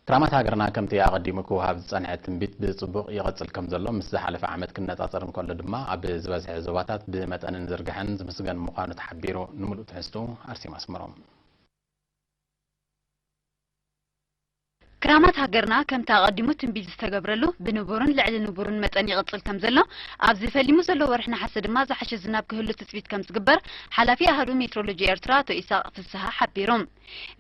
ክራማት ሃገርና ከምቲ ኣቐዲሙ ክወሃብ ዝጸንሐ ትንቢት ብጽቡቕ ይቐጽል ከም ዘሎ ምስ ዝሓለፈ ዓመት ክነጻጸር እንከሎ ድማ ኣብ ዝበዝሐ ዞባታት ብመጠንን ዝርግሐን ዝምስገን ምዃኑ ተሓቢሩ። ንምሉእ ትሕዝቱ ኣርሴማ ኣስመሮም። ክራማት ሃገርና ከምቲ ኣቐዲሙ ትንቢት ዝተገብረሉ ብንቡርን ልዕሊ ንቡርን መጠን ይቕጽል ከም ዘሎ፣ ኣብዚ ፈሊሙ ዘሎ ወርሒ ነሓሰ ድማ ዝሓሸ ዝናብ ክህሉ ትጽቢት ከም ዝግበር ሓላፊ ኣሃዱ ሜትሮሎጂ ኤርትራ ኣቶ ኢሳቕ ፍስሃ ሓቢሩ።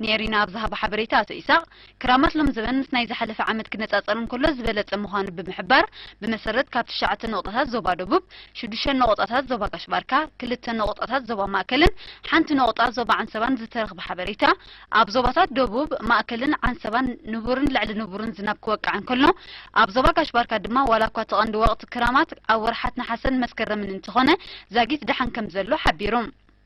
ንኤሪና ኣብ ዝሃቦ ሓበሬታ ኣቶ ኢሳቕ፣ ክራማት ሎምዘበን ምስ ናይ ዝሓለፈ ዓመት ክነጻጸር እንከሎ ዝበለጸ ምዃኑ ብምሕባር፣ ብመሰረት ካብ ትሽዓተ ነቑጣታት ዞባ ደቡብ፣ ሽዱሽተ ነቑጣታት ዞባ ጋሽ ባርካ፣ ክልተ ነቑጣታት ዞባ ማእከልን ሓንቲ ነቑጣ ዞባ ዓንሰባን ዝተረኽበ ሓበሬታ፣ ኣብ ዞባታት ደቡብ፣ ማእከልን ዓንሰባን ንቡርን ልዕሊ ንቡርን ዝናብ ክወቅዕ እንከሎ፣ ኣብ ዞባ ጋሽ ባርካ ድማ ዋላ እኳ እቲ ቀንዲ ወቕቲ ክራማት ኣብ ወርሓት ነሓሰን መስከረምን እንተኾነ፣ ዛጊት ደሓን ከም ዘሎ ሓቢሩ።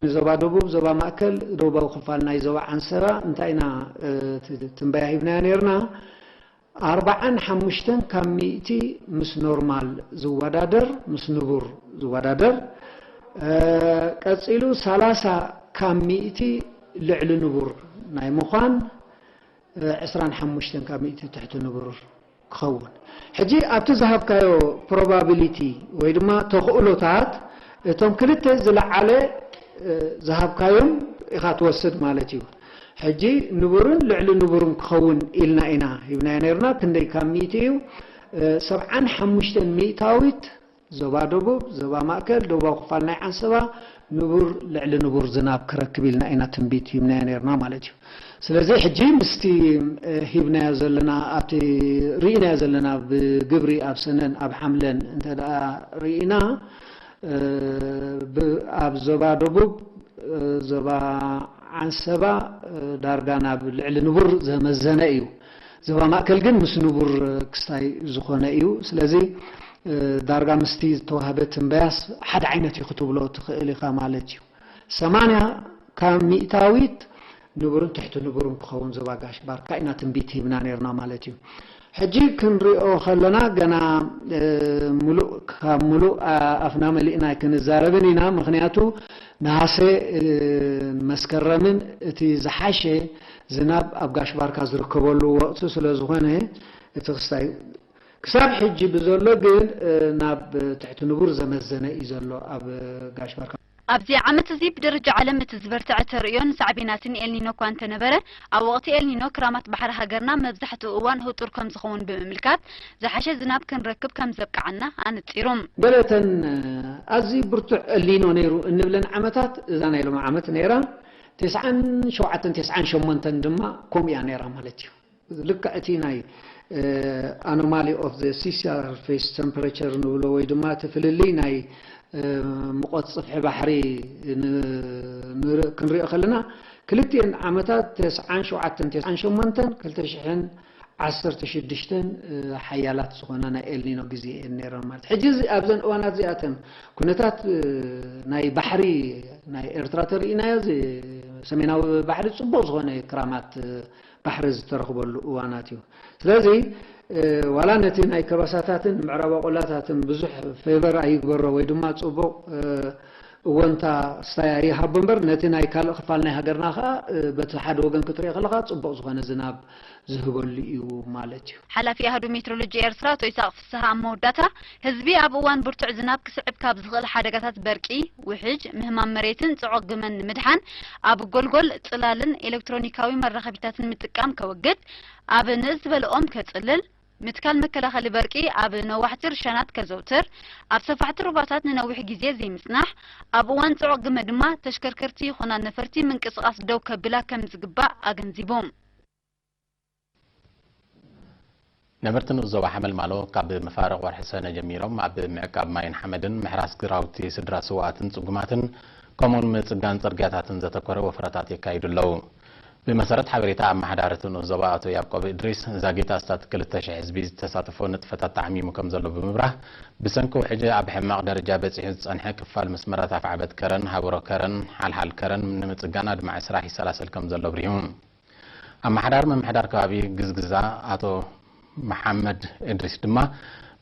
ንዞባ ደቡብ፣ ዞባ ማእከል፣ ደቡባዊ ክፋል ናይ ዞባ ዓንሰባ እንታይ ኢና፣ እ፣ ት-፣ ትንበያ ሂብናዮ ነይርና። ኣርባዓን ሓሙሽተን ካብ ሚእቲ ምስ ኖርማል ዝወዳደር፣ ምስ ንቡር ዝወዳደር፣ እ፣ ቀጺሉ ሰላሳ ካብ ሚእቲ ልዕሊ ንቡር ናይ ምዃን፣ እ፣ ዕስራን ሓሙሽተን ካብ ሚእቲ ትሕቲ ንቡር ክኸውን። ሕጂ ኣብቲ ዝሃብካዮ ፕሮባቢሊቲ ወይ ድማ ተኽእሎታት እቶም ክልተ ዝለዓለ፣ እ፣ ዝሃብካዮም ኢኻ ትወስድ ማለት እዩ። ሕጂ ንቡርን ልዕሊ ንቡርን ክኸውን ኢልና ኢና ሂብናዮ ነይርና። ክንደይ ካብ ሚእቲ እዩ? እ፣ ሰብዓን ሓሙሽተን ሚእታዊት ዞባ ደቡብ፣ ዞባ ማእከል፣ ደቡባዊ ክፋል ናይ ዓንሰባ ንቡር ልዕሊ ንቡር ዝናብ ክረክብ ኢልና ኢና ትንቢት ሂብናዮ ነይርና ማለት እዩ። ስለዚ ሕጂ ምስቲ፣ እ፣ ሂብናዮ ዘለና፣ ኣብቲ ርኢናዮ ዘለና ብግብሪ ኣብ ሰነን ኣብ ሓምለን እንተ ደኣ ርኢና፣ እ፣ ብ-፣ ኣብ ዞባ ደቡብ፣ እ፣ ዞባ ዓንሰባ፣ እ፣ ዳርጋ ናብ ልዕሊ ንቡር ዘመዘነ እዩ። ዞባ ማእከል ግን ምስ ንቡር ክስታይ ዝኾነ እዩ። ስለዚ፣ እ፣ ዳርጋ ምስቲ ዝተዋህበ ትንበያስ ሓደ ዓይነት እዩ ክትብሎ ትኽእል ኢኻ ማለት እዩ። ሰማንያ ካብ ሚእታዊት ንቡርን ትሕቲ ንቡርን ክኸውን ዞባ ጋሽ ባርካ ኢና ትንቢት ሂብና ነይርና ማለት እዩ። ሕጂ ክንሪኦ ከለና ገና፣ እ፣ ምሉእ፣ ካብ ምሉእ፣ ኣ-፣ ኣፍና መሊእና ኣይክንዛረብን ኢና። ምኽንያቱ ነሃሰ፣ እ፣ መስከረምን እቲ ዝሓሸ ዝናብ ኣብ ጋሽ ባርካ ዝርከበሉ ወቕቲ ስለ ዝኾነ፣ እቲ ክስታይ ክሳብ ሕጂ ብዘሎ ግን፣ እ፣ ናብ ትሕቲ ንቡር ዘመዘነ እዩ ዘሎ ኣብ ጋሽ ባርካ። ኣብዚ ዓመት እዚ ብደረጃ ዓለም እቲ ዝበርትዐ ተርእዮ ንሳዕቤናትን ኤልኒኖ እኳ እንተነበረ፣ ኣብ ወቕቲ ኤልኒኖ ክራማት ባሕሪ ሃገርና መብዛሕትኡ እዋን ህጡር ከም ዝኸውን ብምምልካት፣ ዝሓሸ ዝናብ ክንረክብ ከም ዘብቅዓና ኣነጺሩ። ገለተን ኣዝዩ ብርቱዕ ኤልኒኖ ነይሩ እንብለን ዓመታት እዛ ናይ ሎሚ ዓመት ነይራ። ተስዓን ሸውዓተን ተስዓን ሸሞንተን ድማ ከምኡ እያ ነይራ ማለት እዩ። ልክዕ እቲ ናይ፣ እ፣ anomaly of the sea surface temperature ንብሎ ወይ ድማ እቲ ፍልልይ ናይ፣ እ፣ ሙቐት ጽፍሒ ባሕሪ ን-፣ ንር-፣ ክንሪኦ ከለና ክልቲኤን ዓመታት ተስዓን ሸውዓተን ተስዓን ሸሞንተን ክልተ ሽሕን ዓሰርተ ሽዱሽተን፣ እ፣ ሓያላት ዝኾና ናይ ኤልኒኖ ግዜ እየን ነይረን ማለት። ሕጂ እዚ ኣብዘን እዋናት እዚኣተን ኩነታት፣ እ፣ ናይ ባሕሪ ናይ ኤርትራ ተርኢናዮ፣ እዚ ሰሜናዊ ባሕሪ ጽቡቕ ዝኾነ ክራማት፣ እ፣ ባሕሪ ዝተረኽበሉ እዋናት እዩ። ስለዚ፣ እ፣ ዋላ ነቲ ናይ ከበሳታትን ምዕራብ ኣቆላታትን ብዙሕ ፌቨር ኣይግበሮ ወይ ድማ ጽቡቕ፣ እ፣ እወንታ ስታይ ኣይሃቦ እምበር፣ ነቲ ናይ ካልእ ክፋል ናይ ሃገርና ከኣ፣ እ፣ በቲ ሓደ ወገን ክትሪኦ ከለኻ ጽቡቕ ዝኾነ ዝናብ ዝህበሉ እዩ ማለት እዩ። ሓላፊ ኣሃዱ ሜትሮሎጂ ኤርትራ ኣቶ ኢሳቕ ፍስሃ ኣብ መወዳእታ፣ ህዝቢ ኣብ እዋን ብርቱዕ ዝናብ ክስዕብ ካብ ዝኽእል ሓደጋታት በርቂ፣ ውሕጅ፣ ምህማም መሬትን ጽዑቕ ግመን ንምድሓን፣ ኣብ ጎልጎል፣ ጽላልን ኤሌክትሮኒካዊ መራኸቢታትን ምጥቃም ከወግድ፣ ኣብ ንእስ ዝበለ ኦም ከጽልል፣ ምትካል መከላኸሊ በርቂ ኣብ ነዋሕቲ ርሻናት ከዘውትር፣ ኣብ ሰፋሕቲ ሩባታት ንነዊሕ ግዜ ዘይምጽናሕ፣ ኣብ እዋን ጽዑቕ ግመ ድማ ተሽከርከርቲ ይኹና ነፈርቲ ምንቅስቓስ ደው ከብላ ከም ዝግባእ ኣገንዚቡ። ነበርቲ ንኡስ ዞባ ሓመልማሎ ካብ መፋርቕ ወርሒ ሰነ ጀሚሮም ኣብ ምዕቃብ ማይን ሓመድን ምሕራስ ግራውቲ ስድራ ስውኣትን ጽጉማትን ከምኡውን ምጽጋን ጽርግያታትን ዘተኮረ ወፍረታት የካይዱ ኣለዉ። ብመሰረት ሓበሬታ ኣመሓዳሪ እቲ ንኡስ ዞባ ኣቶ ያዕቆብ እድሪስ፣ ዛጊት ኣስታት ክልተ ሽሕ ህዝቢ ዝተሳተፎ ንጥፈታት ተዓሚሙ ከም ዘሎ ብምብራህ፣ ብሰንኪ ውሕጅ ኣብ ሕማቕ ደረጃ በጺሑ ዝጸንሐ ክፋል መስመራት ኣፍዓበት ከረን፣ ሃብሮ ከረን፣ ሓልሓል ከረን ንምጽጋን ኣድማዒ ስራሕ ይሰላሰል ከም ዘሎ ኣብሪሁ። ኣመሓዳሪ ምምሕዳር ከባቢ ግዝግዛ ኣቶ መሓመድ እድሪስ ድማ፣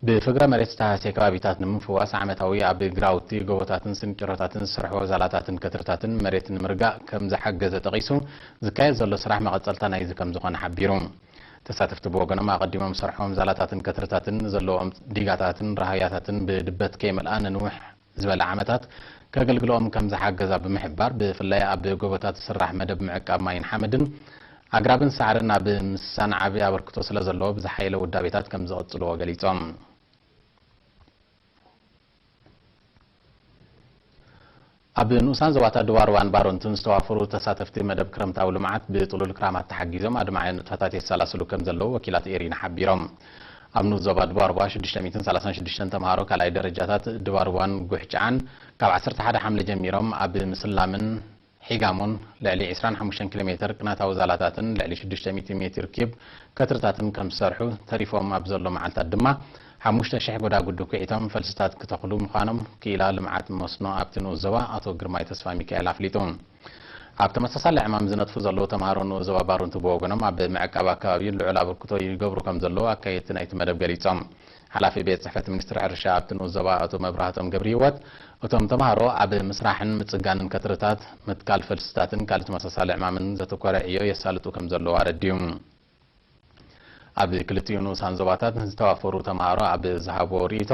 ብፍግረ መሬት ዝተሃስየ ከባቢታት ንምፍዋስ ዓመታዊ ኣብ ግራውቲ፣ ጎቦታትን ስንጭሮታትን ዝስርሕዎ ዛላታትን ከትርታትን መሬት ንምርጋእ ከም ዝሓገዘ ጠቒሱ፣ ዝካየድ ዘሎ ስራሕ መቐጸልታ ናይዚ ከም ዝኾነ ሓቢሩ። ተሳተፍቲ ብወገኖም ኣቐዲሞም ስርሖም ዛላታትን ከትርታትን ዘለዎም ዲጋታትን ራህያታትን ብድበት ከይመልኣ ንንውሕ ዝበለ ዓመታት ከገልግሎም ከም ዝሓገዛ ብምሕባር፣ ብፍላይ ኣብ ጎቦታት ዝስራሕ መደብ ምዕቃብ ማይን ሓመድን ኣግራብን ሳዕርን ኣብ ምስሳን ዓቢ ኣበርክቶ ስለ ዘለዎ ብዝሓየለ ውዳቤታት ከም ዝቕጽልዎ ገሊጾም። ኣብ ንኡሳን ዞባታት ድባርዋን ባሮንቱን ዝተዋፈሩ ተሳተፍቲ መደብ ክረምታዊ ልምዓት ብጥሉል ክራማት ተሓጊዞም ኣድማዒ ንጥፈታት የሰላስሉ ከም ዘለዉ ወኪላት ኤሪና ሓቢሮም። ኣብ ንኡስ ዞባ ድባርዋ ሽዱሽተ ሚእትን ሰላሳን ሽዱሽተን ተምሃሮ ካልኣይ ደረጃታት ድባርዋን ጉሕጫን ካብ ዓሰርተ ሓደ ሓምለ ጀሚሮም ኣብ ምስላምን ሒጋሞን ልዕሊ ዕስራን ሓሙሽተን ኪሎ ሜትር ቅናታዊ ዛላታትን ልዕሊ ሽዱሽተ ሚእቲ ሜትር ኪዩብ ከትርታትን ከም ዝሰርሑ ተሪፎም ኣብ ዘሎ መዓልታት ድማ ሓሙሽተ ሽሕ ጎዳጉዲ ኩዒቶም ፈልስታት ክተኽሉ ምዃኖም ክኢላ ልምዓት መስኖ ኣብቲ ንኡስ ዞባ ኣቶ ግርማይ ተስፋ ሚካኤል ኣፍሊጡ። ኣብ ተመሳሳሊ ዕማም ዝነጥፉ ዘለዉ ተምሃሮ ንኡስ ዞባ ባሩንቱ ብወገኖም ኣብ ምዕቃብ ኣከባቢ ልዑል ኣበርክቶ ይገብሩ ከም ዘለዉ ኣካየድቲ ናይቲ መደብ ገሊጾም። ሓላፊ ቤት ጽሕፈት ሚኒስትሪ ሕርሻ ኣብቲ ንኡስ ዞባ ኣቶ መብራህቶም ገብረ ህይወት እቶም ተምሃሮ ኣብ ምስራሕን ምጽጋንን ከትርታት ምትካል ፈልስታትን ካልእ ተመሳሳሊ ዕማምን ዘተኮረ ዕዮ የሳልጡ ከም ዘለዉ ኣረድዩ። ኣብ ክልቲኡ ንኡሳን ዞባታት ዝተዋፈሩ ተምሃሮ ኣብ ዝሃብዎ ርእይቶ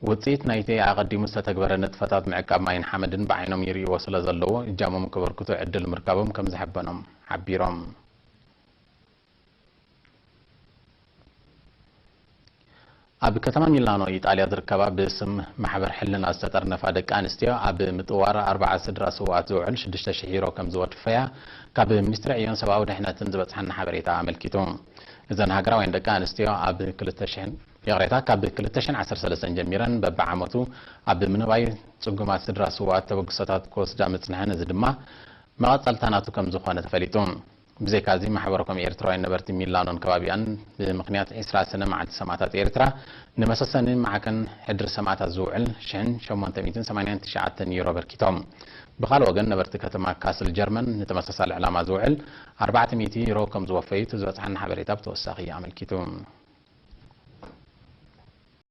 ውጽኢት ናይቲ ኣቐዲሙ ዝተተግበረ ንጥፈታት ምዕቃብ ማይን ሓመድን ብዓይኖም ይርእይዎ ስለ ዘለዉ እጃሞም ከበርክቱ ዕድል ምርካቦም ከም ዘሐበኖም ሓቢሮም። ኣብ ከተማ ሚላኖ ኢጣልያ ዝርከባ ብስም ማሕበር ሕልና ዝተጠርነፋ ደቂ ኣንስትዮ ኣብ ምጥዋር ኣርባዓ ስድራ ስውኣት ዝውዕል ሽዱሽተ ሽሕ ዩሮ ከም ዝወፈያ ካብ ሚኒስትሪ ዕዮን ሰብኣዊ ድሕነትን ዝበጽሓና ሓበሬታ ኣመልኪቱ። እዘን ሃገራውያን ደቂ ኣንስትዮ ኣብ ክልተ ሽሕን ይቕሬታ፣ ካብ ክልተ ሽሕን ዓሰርተ ሰለስተን ጀሚረን በብዓመቱ ኣብ ምንባይ ጽጉማት ስድራ ስውኣት ተበግሶታት ክወስዳ ምጽንሐን፣ እዚ ድማ መቐጸልታ ናቱ ከም ዝኾነ ተፈሊጡ። ብዘይካዚ ማሕበረ ኮም ኤርትራውያን ነበርቲ ሚላኖን ከባቢኣን ብምኽንያት ዕስራ ሰነ መዓልቲ ሰማእታት ኤርትራ ንመሰሰኒ ማዕከን ሕድሪ ሰማእታት ዝውዕል ሽሕን ሸሞንተ ሚእትን ሰማንያን ትሽዓተን ዩሮ ኣበርኪቶም። ብኻልእ ወገን ነበርቲ ከተማ ካስል ጀርመን ንተመሳሳሊ ዕላማ ዝውዕል ኣርባዕተ ሚእቲ ዩሮ ከም ዝወፈዩ እቲ ዝበጽሓና ሓበሬታ ብተወሳኺ ኣመልኪቱ።